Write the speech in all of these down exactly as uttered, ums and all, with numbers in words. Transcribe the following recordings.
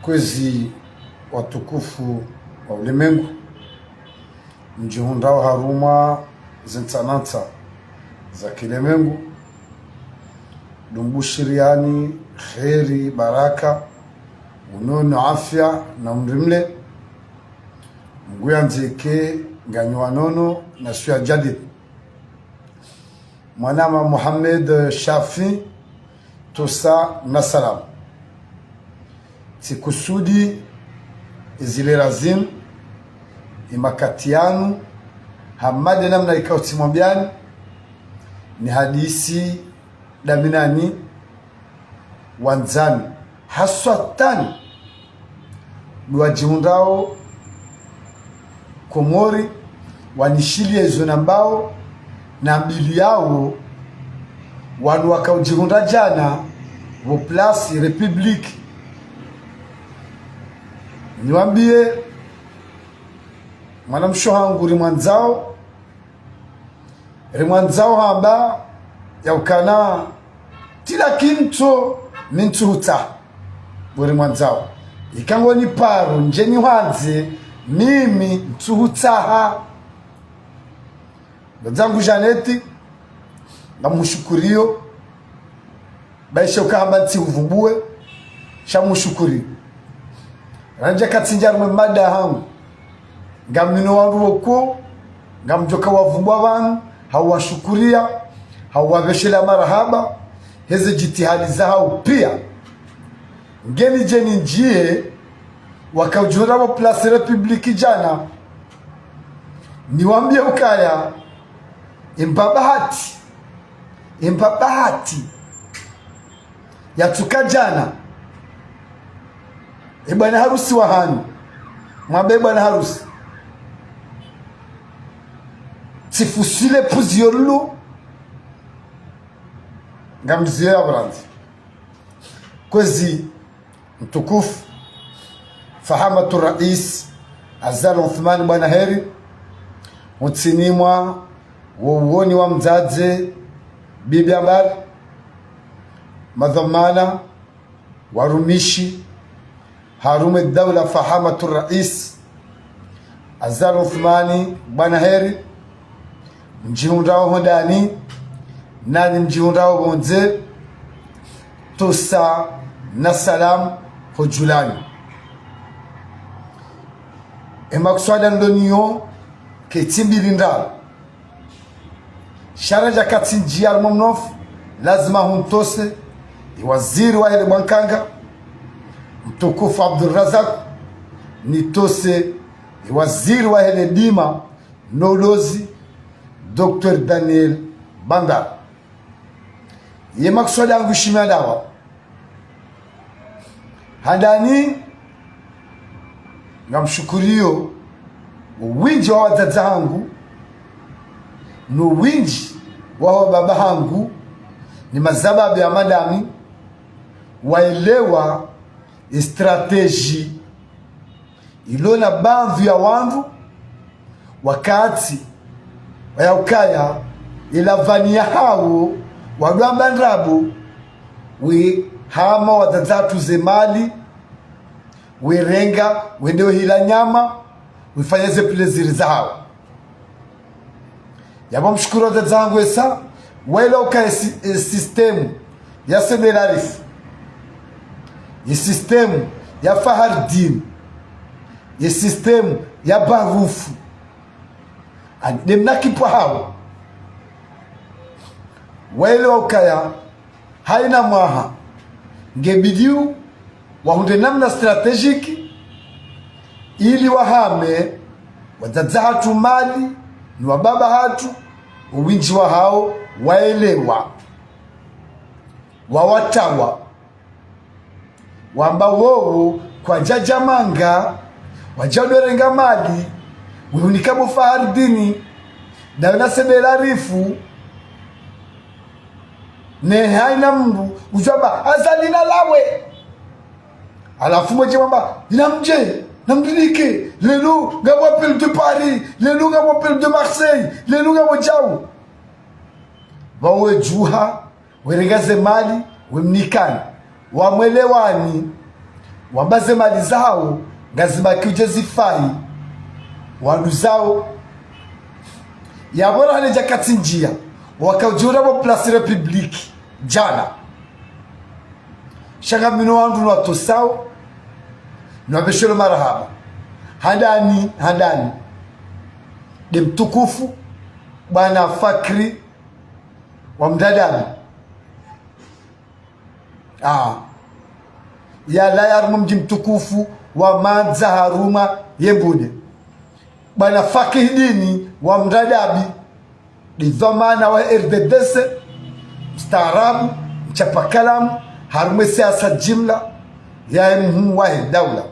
Kwezi watukufu wa ulemengu, mdjihundrao harumwa zentsanantsa za kilemengu, dumbushiriani kheri, baraka, unono, afya na umri mle. Mngu yandzeke nganyi wanono na suya jadid. Mwanama Mohamed Shafi, tosa na salam. Tsikusudi ezilera zinu, emakati yanu, hama de namna ikao tsimwambiani, ni hadisi dami nanyi wandzani, haswatan ndo wadjihundrao Komori, wanishiliye izo nambao, na mbili yawo, wanu wakaudjihundra djana pvo Place République. Niwambiye, mwanamshe hangu rimwandzao, rimwandzao hamba ya ukana tila kintso mi ntsuhutsaha. Bo rimwandzao, ika ngoni paro ndje nihwandze, mimi ntsuhutsaha. Ndo dzangu Janeti, ngamhushukuriyo. Baishe ukahamba ntsihuvumbue, sha mhushukuri. Randja katsindja harumwa mada hangu, ngamnino wandru woko ngamdjoka wavumbua pvanu, hauwashukuriya, hauwapveshelea marahaba, heze djitihadi zahao piya. Ngeni djeni ndjiye, wakaudjihundra pvo Place République djana, niwambiye ukaya, emba bahati, emba bahati yatsuka djana, ebwana harusi wa hanyu, mwambe ebwana harusi, tsifusile pvuzi yo lulu, ngamziyo ya Buranzi. Kwezi mtukufu, Fahamatu Rais Azali Othman, bwana heri, utsinimwa wo uwoni wa mdzadze, bibi Ambari, madhwamana, warumishi, harumwa edaula, Fahamatu Rais Azali Othman, bwana heri, mdjihundrao hondani, nanyi mdjihundrao pvondze, tosa na salam hodjulani. Emakuswada ndoniyo ketsi mbili ndraru. Sha randja katsindjiya harumwa mnofu, lazima huntose ewaziri wa hele bwankanga, mtukufu Abdul Razak, nitose ewaziri wa hele dima no ulozi, Docteur Daniel Bandar. Ye makuswada yangu shimya dawa. Handani, ngamshukuriyo owindji wa wadzadze hangu, no windji wa wababa hangu, ni mazababu ya madami, waelewa estratégie ilo na baadhwi ya wandru, wakati waya ukaya ilavani yahawo wadwamba ndrabo, we hama wadzadze hatru ze mali, we renga, wende we hila nyama, we fanya ze plaisir zahawo. Yapvo mshukuru wadzadze hangu esa, waelewa ukaya e si-, e système ya Said El Arif, e système ya Fahardine, e système ya Barufu, ani de mnakipwa hawo. Waelewa ukaya haina mwaha ngebidiyo wahundre namna stratégique, ili wahame wadzadze hatru mali, ni wababa hatru, owindji wahawo waelewa, wawatawa, wamba wowo kwadjadja manga, wadja udorenga mali, wehunika bo Fahardine, dawe na Said El Arif, ne haina mndru udjwamba Azali nalawe. Halafu mwedje mwamba, namdje, namdinike, lelo ngapvo appel de Paris, lelo ngapvo appel de Marseille, lelo ngapvo djau. Pvawe djuha, werenga ze mali, wemnikani, wamwelewani, Wamba ze mali zahawo ngazibaki udje zifayi wandru zawo. Yapvo raha ne dja katsi ndjia, waka udjihundra pvo Place République djana. Sha ngamina wandru niwatosao, niwapveshelo marahaba. Handani, handani. Nde mtukufu, bwana Fakri wa Mdradabi. Ah. Yalawa harumwa mdji mtukufu wa Mandza harumwa ye Mbude. Bwana Fakri Dini wa Mdradabi. Nde dhwamana wa R D D C, mstaarabu, mchapakalamu, harumwa siasa jimla, yahe mhuu wahe daula.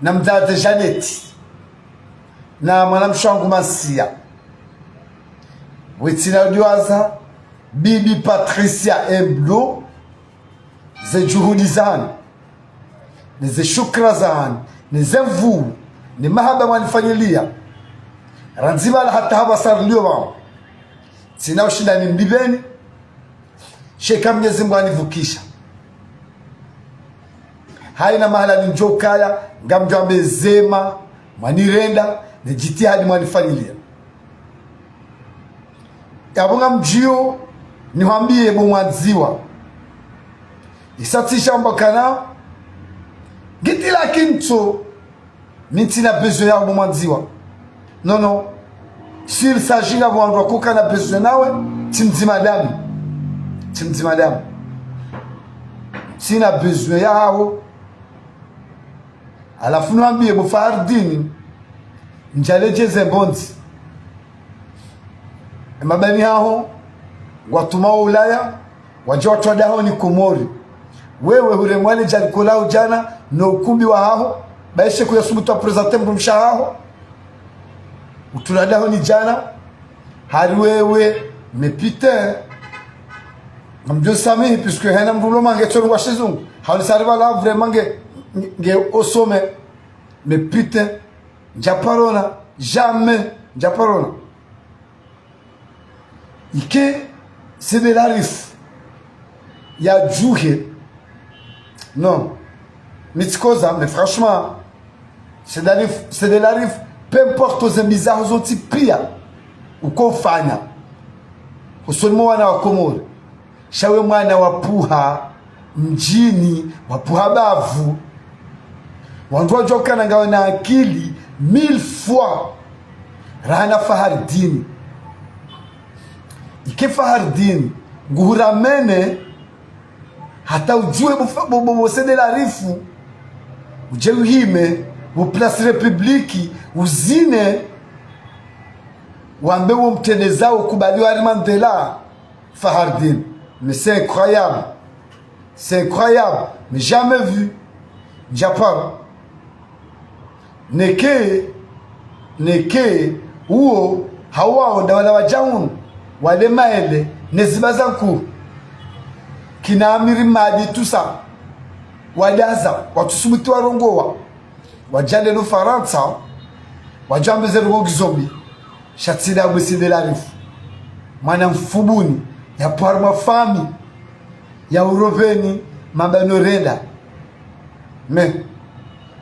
Na mdzadze Janeti, na mwanamshe wangu Mansia. Wetsina udiwaza, Bibi Patricia Ebdo, ze juhudi zanu, ne ze shukra zanu, ne ze nvuu, ne mahaba mwanifanyilia. Randzi pvala hata hapvasa rilio pvanu. Tsina ushinda nimlipveni, sha eka Mnyezi Mngu hanivukisha. Hayina mahala nindjo kaya, ngamdjo wambe zema mwanirenda, ne jitihadi mwanifanyilia. Yapvo ngamdjio, nihwambiye bo Mwandziwa. Isa tsisha amba kana, ngiti lakini tso, mi ntsina besoin yaho bo Mwandziwa. Non, non. S'il s'agit ngapvo wandru wakokana besoin nawe, tsi mdzima dami. Tsi mdzima dami. Ntsina besoin yaho. Halafu niwambiye bo Fahardini, ndjaledjeze mbondzi. Emabani haho, ngwatumao Ulaya, wadja watwadaho ni Komori. Wewe huremwa le djaliko laho djana, no ukumbi wahaho, baishe kuyasubutu wa présenter mdrumshe wahaho. Utuladaho ni djana, hari wewe, mais putain. Ngamdjo samihi, puisque hayina mdru ulo mange tsoru wa shizungu. Hawoni sari pvala vraiment nge, nge au sommet. Mais putain, ndjaparona, jamais, ndjaparona. Ike, c'est de la rif. Ya djuhe. Non. Mi tsikoza, mais franchement, c'est de la rif, c'est de la rif. Peu importe zembi zaho zontsi pia, uko ufanya. Usoni mwa wana wa Komori. Sha we mwana wa puha, mdjini, wa puha bavu. Wandru wadjokana ngawe na akili, mille fois, rahana Fahardini. Ike Fahardini, nguhuramene, hata udjuhe bo, bo, bo, bo c'est de la rif, udje uhime, bo Place République, uzine, wambe wo mtrendeza ukubali wari Mandela. Fahardine. Mais c'est incroyable. C'est incroyable. Mais jamais vu. Japon. Neke, neke, uwo, hawawo, nda wala wadja hunu, wale maele, ne ziba za nkuu. Kina Amiri Madi, tout ça. Wadaza, watsusubuti warongowa. Wadja leo Farantsa, wadja wambe ze ndrongoo ngizo mbi. Sha tsi nda bwe c'est de la rif. Mwana mfubuni, ya paro mafami, ya uroveni, mabano renda. Mais,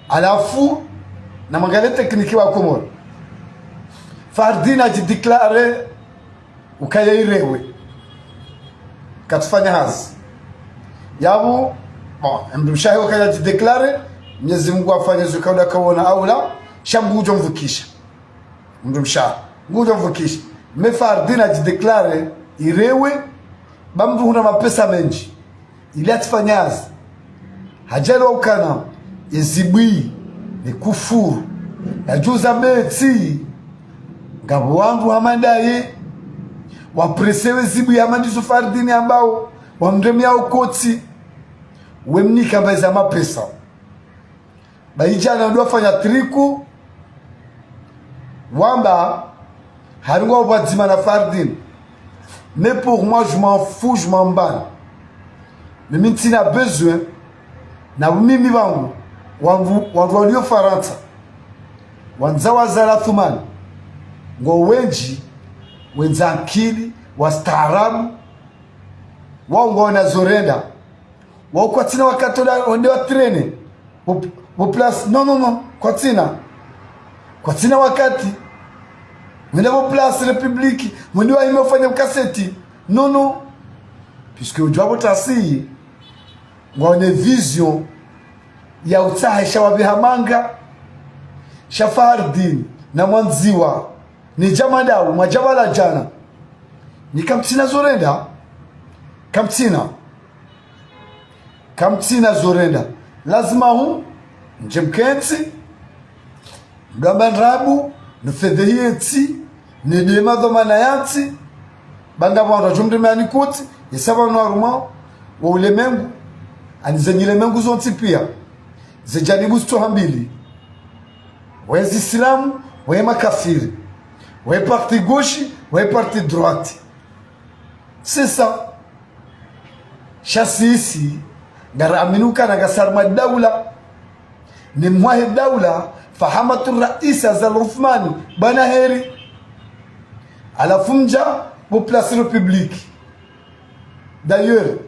halafu, na mwangalie technique wa Komori. Fahardine adji déclaré ukaya irewe. Katsufanya hazi. Yapvo, bon, emdrumshe wahe ukaya adji déclaré, Mwenyezi Mungu afanye zo kauda kaona aula, sha Mungu udjo mvukisha. Emdrumshe, Mungu udjo mvukisha. Mais Fahardine adji déclaré irewe, ba mdru huna mapesa mendji. Ili atsufanya hazi. Hadjaliwa ukana, ezibwi, ne kufuru, ya djuza beti, ngapvo wandru hama ndaye, wapresewe zibwi hama ndizo Fahardine ambao, wamremia ukotsi, wemnika mbaye za mapesa. Ba idjana ndo wafanya triku, wamba, hari ngwao pvwadzima na Fahardine. Mais pour moi, je m'en fous, je m'en bats. Mimi ntsina besoin, na mimi pvangu, wandru, wandru walio Farantsa, wandza wazala Athumani, ngo wendji, wendza akili, wastaarabu, wao ngwaona zo renda. Wao kwatsina wakati ola wende watrene. Pvo, pvo Place, non, non, non, kwatsina. Kwatsina wakati. Wende pvo Place République, wende wahime ufanye ukaseti. Non, non. Puisque udjuwa pvo tasi, ngwaone vision ya utsaha sha wapveha manga, sha Fahardine, na Mwandziwa, ni Djamadawi, mwadja pvala djana. Ni kamtsina zorenda, kamtsina. Kamtsina zorenda. Lazima hu, ndje mkentsi, mdru amba ndrabo, nufedhehi yentsi, nidema dhwamana yantsi, ba ngapvo wandru wadjo mreme ani koti, yesa pvanu harumwa, wa ulemengu, ani zenyi lemengu zontsi pia. Ze janibu zitsoha mbili. Waye zisilamu, waye makafiri. Waye parti gauche, waye parti droite. C'est ça. Sha sisi, ngaraamini ukana ngasi harumwa daula. Ni mwahe daula, Fahamatu Raisi Azali Assoumani, bwana heri. Halafu mdja, pvo Place République. D'ailleurs,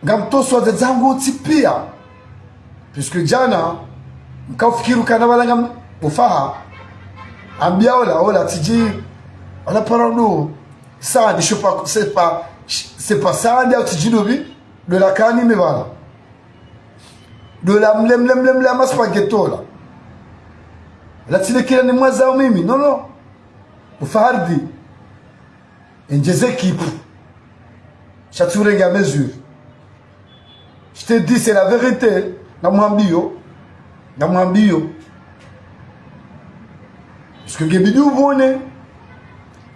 ngamtoswa ze zangu ntsi pia. Puisque djana, mkaufikiri ukana pvala ngam ufaha. Ambia ola, ola, tsidji, ola parado. Ça, je sais pas, c'est pas, c'est pas ça, ndia tsidji dobi, de la kani me pvala. De la mle, mle, mle, mle, ama spaghetti ola. La tsi le kila ni mwandzao mimi, non, non. Ufahardi. Endje ze équipe. Sha tsi urenge à mesure. Je te dis, c'est la vérité. Ngamwambiyo. Ngamwambiyo. Parce que ngebidi upvone.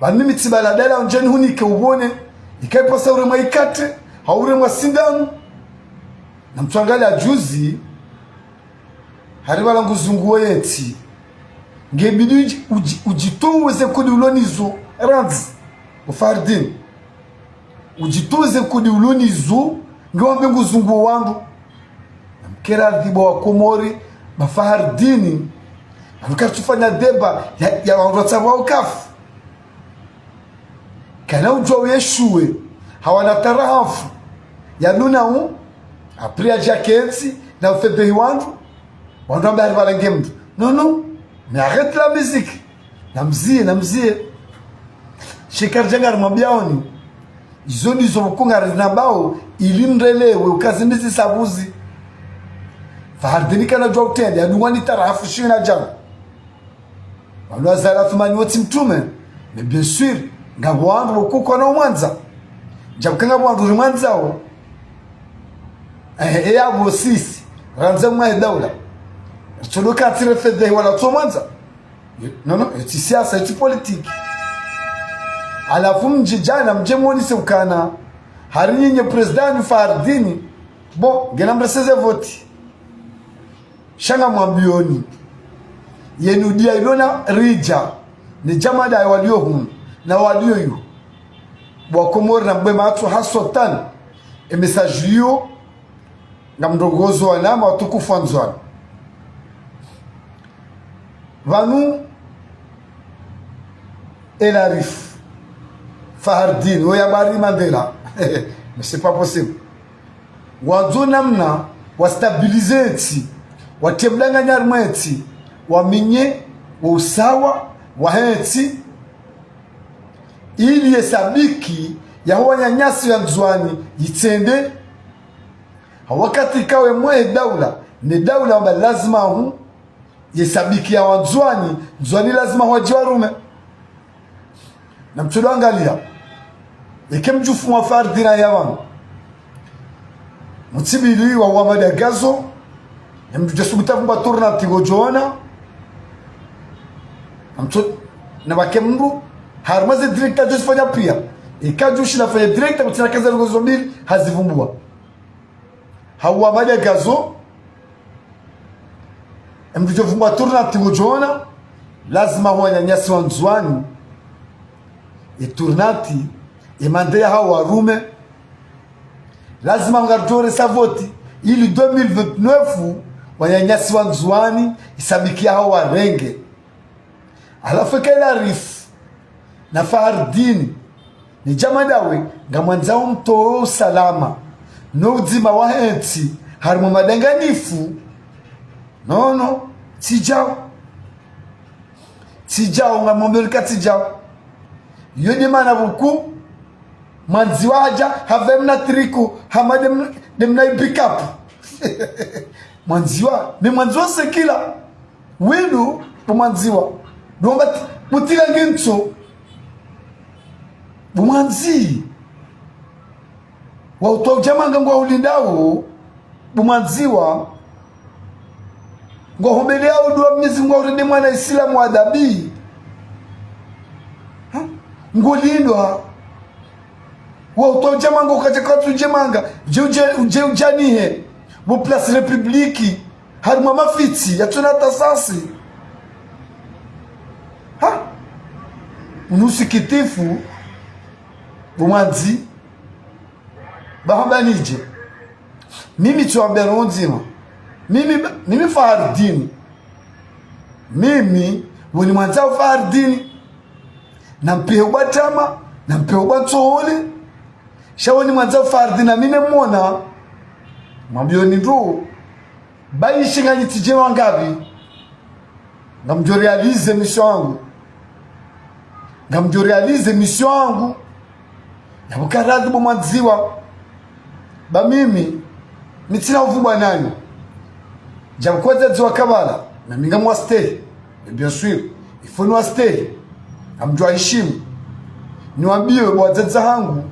Ba mimi tsi baladala undjeni hunike upvone. Ikaipvasa uremwa ikate. Hau uremwa sindanu. Na mtsuangalia juzi. Hari pvala nguzunguwo yentsi. Ngebidi udji-, udji-, udjitowe ze nkudi ulo nizo. Randzi. Ufahardini. Udjitowe ze nkudi ulo nizo. Ngewambe nguzunguwo wandru. Na mkera ardhi bo wa Komori. Ba Fahardini. Anu karitsufanya deba. Ya, ya wandru watsapvao kafu. Kana udjuwa uyeshuwe, hawana tarahafu, ya nuna u, apri ya djakentsi, na ufedhehi wandru, wandru wambe hari pvala nge mndru. Non, non, mais arrête la musique. Na mzie, na mzie. Shekari djanga rimwambiaoni. Izo ndizo pvuku ngari zinambao, ili mrelewe, ukazi ndizi sabuzi. Fahardini kana djuwa utrende, ya nungwa ni tarahafu shiwi na djana. Wanu Azali Assoumani wotsi mtrume. Mais bien sûr, ngapvo wandru pvoko kwana umwandza. Djabu ka ngapvo wandru rimwandzao. Eh, eh, yapvo sisi. Randza mwahe daula. Ritsodo ka tsi refedhehi wala tsomwandza. Non, non, yotsi siasa, yotsi politique. Halafu mdje djana, mdje mwonise ukana. Hari nyinyi président Fahardini. Bon, ngena mreseze voti. Sha ngamwambioni. Yenu dia ilona ridja. Ni Djamadawi walio hunu. Na walio yu. Bo wa Komori na mbwe matso haswatan. E message iyo. Ngamrongozo wanama watukufu wa Ndzuani. Pvanu. El Arif. Fahardini. Oya bari Mandela. Mais c'est pas possible. Ngwandzo namna wa stabiliser entsi, watie mdanganya harimwa entsi, waminye wo usawa wahe ntsi, ili ye sabiki yaho wananyasi ya Ndzuani yitsende. Ha wakati kawe mwahe daula, ne daula wamba lazima hu, ye sabiki ya wa Ndzuani, Ndzuani lazima hwadji warume. Na mtsodo angalia. Eke mdjufu mwa Fahardini ya pvanu. Mutsibili wa wa madagazo. Na mdru djesu mutafu mba tournante ngodjoona. Na mtso-, na pvake mdru. Harimwa ze directeur djesu fanya pia. Eka djushi na fanya directeur, kutsina kaza ngozo mbili, hazivumbua. Hawa madagazo. Emdru djovungwa tournante ngodjoona, lazima ho wananyasi wa Ndzuani. E tournante, e mande ya hawo warume. Lazima ngaridjoresa voti, ili deux mille vingt-neuf, wananyasi wa Ndzuani, isabiki ya hawo warenge. Halafu eka El Arif, na Fahardini, ni Djamadawi, ngamwandzao mtowe usalama. No udzima wahe ntsi, harimwa madanganyifu. Non, non, tsi djao. Tsi djao, ngamwambio lika tsi djao. Iyo nde mana pvoko, Mwandziwa hadja, hapve mna tricot, hama nde mna, nde mna pick-up. Mwandziwa, mi Mwandziwa sekila. Winu, bo Mwandziwa. Donga, butila ngintso. Bo Mwandzi. Wa utowa udjamanga ngwa ulindao, bo Mwandziwa. Ngwa hombeleao dua Mnyezi Mungu aurende mwana Islamu wa adabu. Ha? Ngolindwa. Wa utowa udjamanga ukadja kwatsu djamanga. Dje udje, udje udjanihe. Bo Place République. Harimwa mafitsi, yatsuna tasasi. Ha? Unusikitifu, bo Mwandzi, bahamba nidje. Mimi tsiwambia rondzima. Mimi, mimi Fahardini. Mimi, woni mwandzao Fahardini. Nampihe ubatama, nampihe ubantsohole. Sha woni mwandzao Fahardini, na mi ne mona. Mwambioni ndo. Bayi shinga nitsidje wangapvi. Ngamdjo réaliser mission yangu. Ngamdjo réaliser mission yangu. Yapvo karadhi bo Mwandziwa. Ba mimi, mi tsina uvubwa nanyi. Djapvo kwadzadze wa kabala, na mi ngamwastehi. Et bien sûr, il faut niwastehi. Ngamdjo wahishimu. Niwambie bo wadzadze hangu.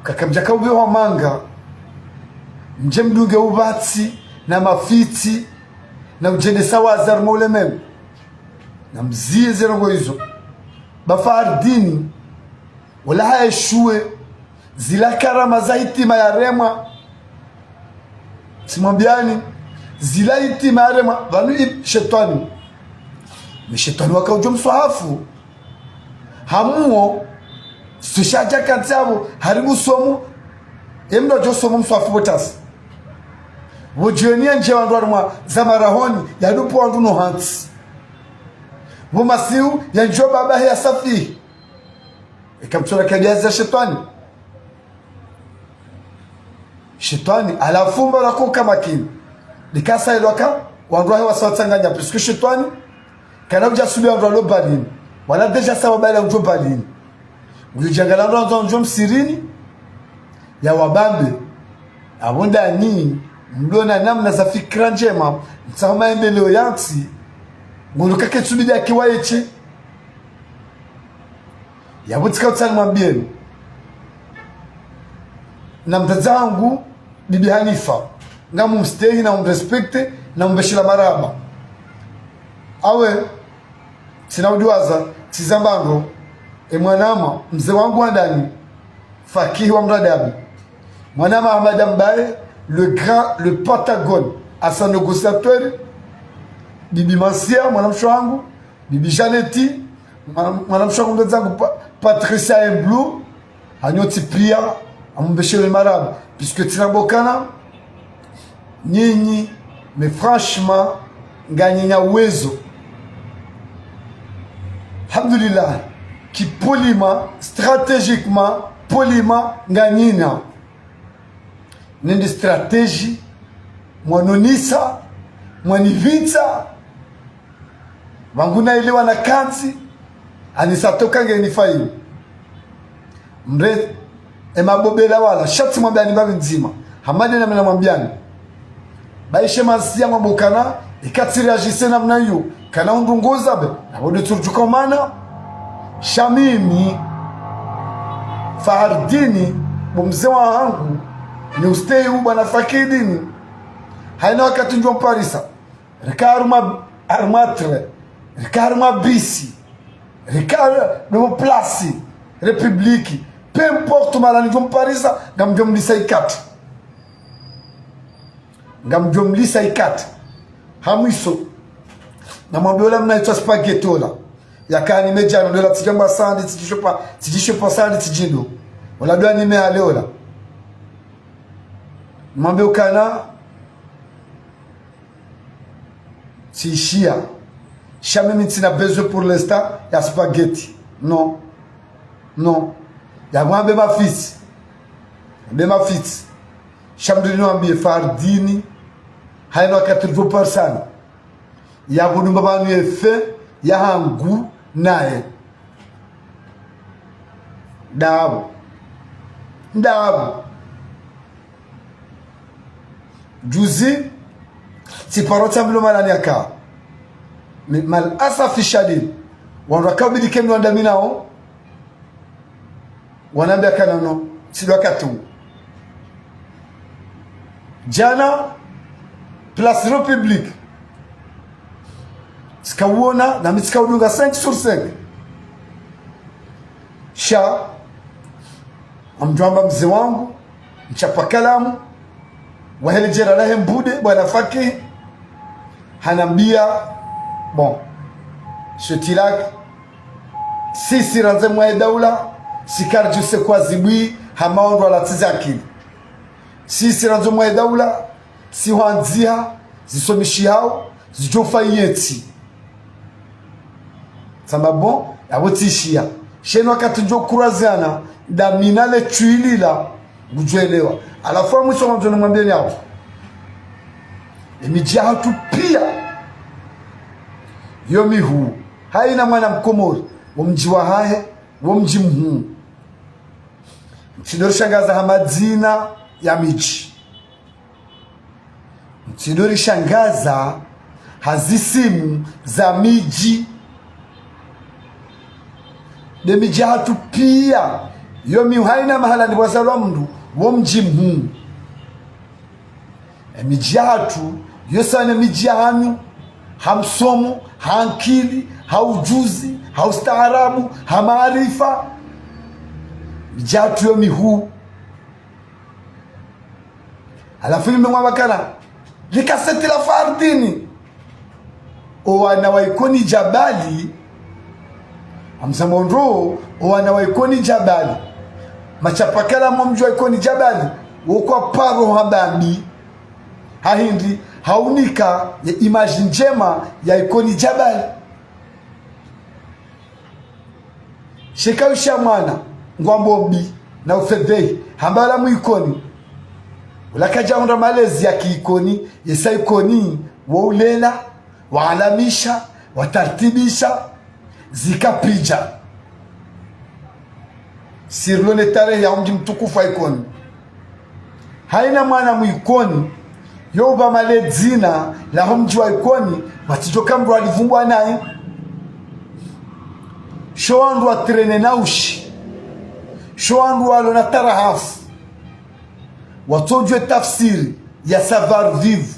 Kaka mdjaka uvehwa manga. Mdje mdunge ubatsi, na mafitsi, na udjende sawa za rumo ule meme. Na mzie ze ndrongo izo. Ba Fahardini, wala haeshuwe, zila karama za hitima yaremwa. Tsimwambiani, zila hitima yaremwa, pvanu i shetwani. Ni shetwani waka udjo mswahafu. Hamuo, sishadja kantsi yapvo, haribu somo, emndru adjo somo mswahafu botasi. Pvo djeni yandje wandru harimwa za marahoni, yadupu wandru no hantsi. Pvo masiu, yandjo baba he ya safihi. Eka mtsona kadia za shetwani. Shetwani, halafu mba lako kamakini. Likasa ilo ka, wandru wahe wasa watsanganya, puisque shetwani, kana udja subi wandru walo balini. Wala déjà sawa bala udjo balini. Uyo djangala wandru wandzo udjo msirini, ya wabambe. Apvo ndani, mdona namna za fikira ndjema, mtsaho maendeleo ya ntsi, ngolo kake tsubi dja kiwa eche. Yapvo tsika utsani mwambieni. Na mdzadze wangu, Bibi Hanifa. Ngamumstehi, na umrespecte, na umbeshela marahaba. Awe, tsina udiwaza, tsizamba ndro, e mwanama, mze wangu wa ndani, Fakihi wa Mradabi. Mwanama Ahmada Mbaye, le grand, le Patagone, à sa négociateur, Bibi Mansia, mwanamshe wangu, Bibi Janeti, mwana-, mwanamshe wangu mdzadze wangu Pa-, Patricia Emblu, hanyu ntsi pia, amumbeshele marahaba, puisque tsina bokana, nyinyi, mais franchement, nganyina uwezo. Alhamdulillah, ki poliment, stratégiquement, poliment, nganyina. Nende stratégie, mwanonisa, mwanivitsa, pvangu naelewa na kantsi, anisa toka ngeni fayi. Mre, e mabobela wala, sha tsimwambiani mbapvi ndzima. Hamade na mina mwambiani. Baishe masiya mwabokana, ika tsiréagisse namna iyo. Kana undrunguza be, na pvo de tsurudjuka mana. Sha mimi, Fahardini, bo mze wahangu, ni ustehi u bwana Fakidini. Haina wakati ndjo mparisa. Rika harumwa, harumwa train. Rika harumwa bisi. Rika harumwa place. République. Peu importe mahala ndjo mparisa, ngamdjo mlisa ikati. Ngamdjo mlisa ikati. Ha mwiso. Namwambe ola mna itswa spaghetti ola. Yakani medjano, ndola tsidjamba sandi, tsidjishopa, tsidjishopa sandi, tsidjindo. Ola dwani me ale ola. Mwambe ukana, tsishiya. Sha mimi ntsina besoin pour l'instant ya spaghetti. Non. Non. Ya mwambe mafitsi. Be mafitsi. Sha mdru nino ambiye Fardini, hayina wakati ridjo parisana. Yapvo numba pvanu ye fait yahangu naye. Ndapvo. Ndapvo. Juzi, tsiparo tsambilwa malani yaka. Mi-, mal asafi shadid. Wandru wakabili kemi wandami nao. Wanambia kana no, tsi wakati wu. Djana, Place République. Tsikawona, nami tsikaudunga cinq sur cinq. Sha, ngamdjo amba mze wangu, mchapa kalamu, wahe le djera lahe Mbude, bwana Faki, hanambia, bon, ce Tilak, sisi randzi mwahe daula, si karidjuse kwa zibwi, hama ondro alatsi za akili. Sisi randzi mwahe daula, si hwandziha, zisomeshihao, zidjofa yentsi. Tsamba bon, yapvo tsishiya. Sha yinu wakati ndjo kuraziana, ndami na le shwili la, ngudjwelewa. Halafu wa mwiso ngamdjo nimwambieni yapvo. Emidji yahatru piya. Yo mihuu. Hayina mwana Mkomori. Wo mdji wahahe, wo mdji muhuu. Mtsidjo rishangaza ha madzina ya midji. Mtsidjo rishangaza ha zisimu za midji. Nde midji yahatru piya. Yo mihuu hayina mahala ndipvo hazalwa mndru, wo mdji muhuu. Emidji yahatru, yo sawa ne midji yahanyu, ha msomo, ha ankili, ha ujuzi, ha ustaarabu, ha maarifa. Midji yahatru yo mihuu. Halafu nyi mbe mwamba kana, likaseti la Fardini. Owana wa Ikoni Djabali, ngamzambo ndro, owana wa Ikoni Djabali. Machapa kalamu mdji wa Ikoni Djabali, wo kwaparo habari. Ha hindri, ha unika ye image ndjema ya Ikoni Djabali. Sheka usha mwana, ngwambo mbi, na ufedhehi, hamba la mu Ikoni. Ula kadja hundra malezi ya ki Ikoni, yesa Ikoni, wo ulela, waalamisha, watartibisha, zikapvidja. Sirilo ne tarehi ya ho mdji mtukufu wa Ikoni. Hayina mwana mu Ikoni, yo upvama le dzina la ho mdji wa Ikoni, pvatsidjo ka mndru alivumbwa nayi. Sho wandru watrene na ushi. Sho wandru walo na tarahafu. Watsodjuwa tafsiri ya savoir-vivre.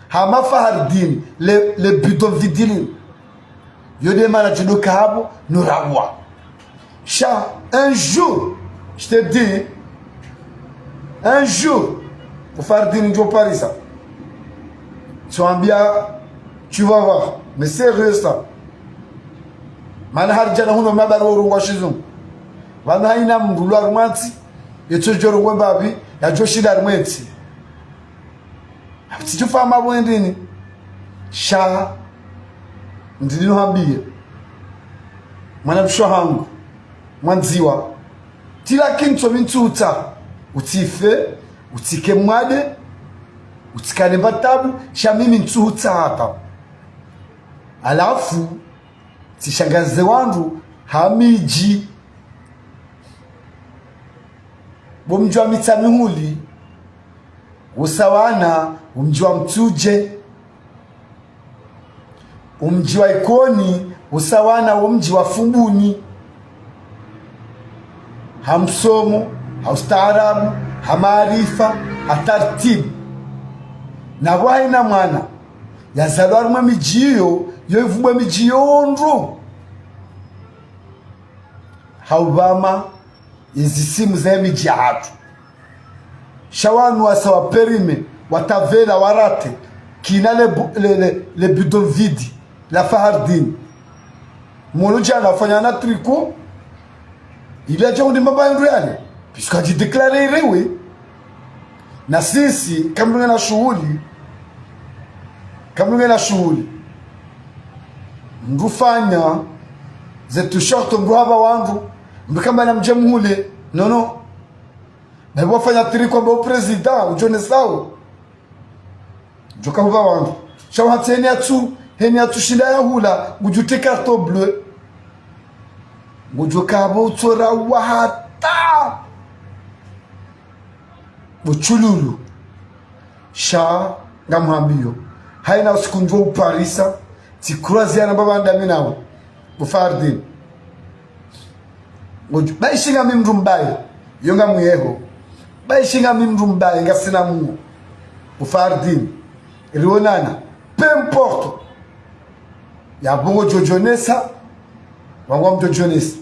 Hama Fahardine, le, le bidon vide linu. Yo nde mana djidjo ka hapvo, no rawa. Sha, un jour, je te dis, un jour, o Fahardine ndjo parisa. Tsomwambia, tu vas voir. Mais sérieux ça. Mana haridjana hunu mabari wo urongwa shizungu. Pvanu hayina mndru lwa rumwantsi, yetsodjo rongwa mbapvi, yadjo shinda harimwentsi. Tsidjofahama pvo ndrini. Sha, ndrini no hambiye. Mwana mshe wahangu, mwandziwa. Tilaki ntso mi ntsuhutsaha. Utsife, utsike mwade, utsikane mba tabu, sha mimi ntsuhutsaha hata. Halafu, tsishangaze wandru, ha midji. Bo mdji wa Mitsamihuli, usawa na wo mdji wa Mtsudje. Wo mdji wa Ikoni, usawa na wo mdji wa Fumbuni. Ha msomo, ha ustaarabu, ha maarifa, ha tartibu. Na pvo hayina mwana, yazalwa harimwa emidji iyo, yo ivumbwa emidji iyo ndro. Ha upvama, ezisimu za emidji yahatru. Sha wanu wasa wa périmé, watavela, warate, kina le bu-, le, le, le bidon vide, la Fahardine. Mwono djana wafanya na tricot, ili yadje hundi mamba yindru yale, puisque hadji déclaré irewe. Na sisi, kamdunge na shuhuli, kamdunge na shuhuli. Mndru fanya, ze t-shirt mndru hapva wandru, mndru kamba na mdje muhule, non, non. Bapvo wafanya trick kwamba o président udjonesao. Djoka hupva wandru. Sha wahatsi heni yatsu, heni yatsu shinda ya hula, ngudjo te carton bleu. Ngudjo kapvo utsora wa hata. Bo Tshululu. Sha ngamhwambiyo. Haina usiku ndjo uparisa, tsi croiser ya namba pvanda mi nawe. Bo Fardine. Ngodjo, baishinga mi mndru mbaye, yo ngamwiyeho. Baishinga mi mndru mbaye, ngasina muo. Bo Fardine. Rionana. Peu importe. Yapvo ngodjo djonesa, wangu ngamdjo djonesa.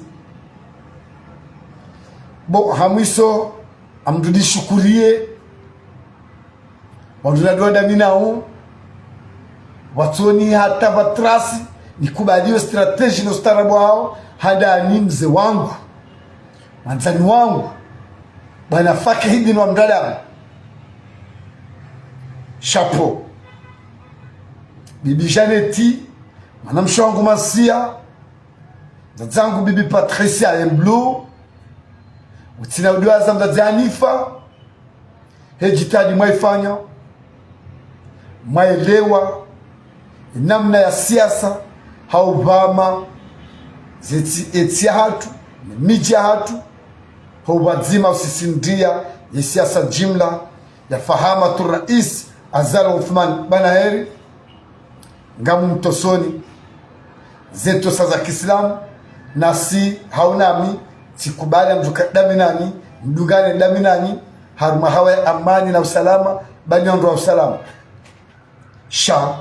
Bo, ha mwiso, ngamdjo nishukuriye. Wandru nadwa dami nao, watsoni hata pvatrasi, nikubaliyo stratégie no ustaarabu wao, handani mze wangu, mwandzani wangu, bwana Fakihidini wa Mdradamu. Chapeau. Bibi Jeannette, mwanamshe wangu Masia, mdzadze wangu Bibi Patricia Emblu, utsina udiwaza mdzadze Hanifa, he jitihadi mwaifanya, mwaelewa namna ya siasa, ha upvama, zetsi, etsi yahatru, ne midji yahatru, ha upvadzima usisindia, ye siasa jimla, ya Fahamatu Rais Azali Othman Banaheri, ngamumtosoni, ze ntosa za kiislamu, nasi haunami, tsikubali mdjuka dami nanyi, mdungane dami nanyi, harumwa hawa ya amani na usalama, bali ondro wa usalama. Sha,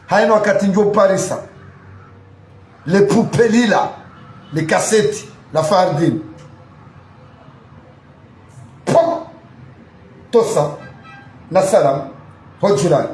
haina wakati ndjo parisa, le poupée lila, le cassette, la Fardine. Pom! Tosa, na salam, ho jirani.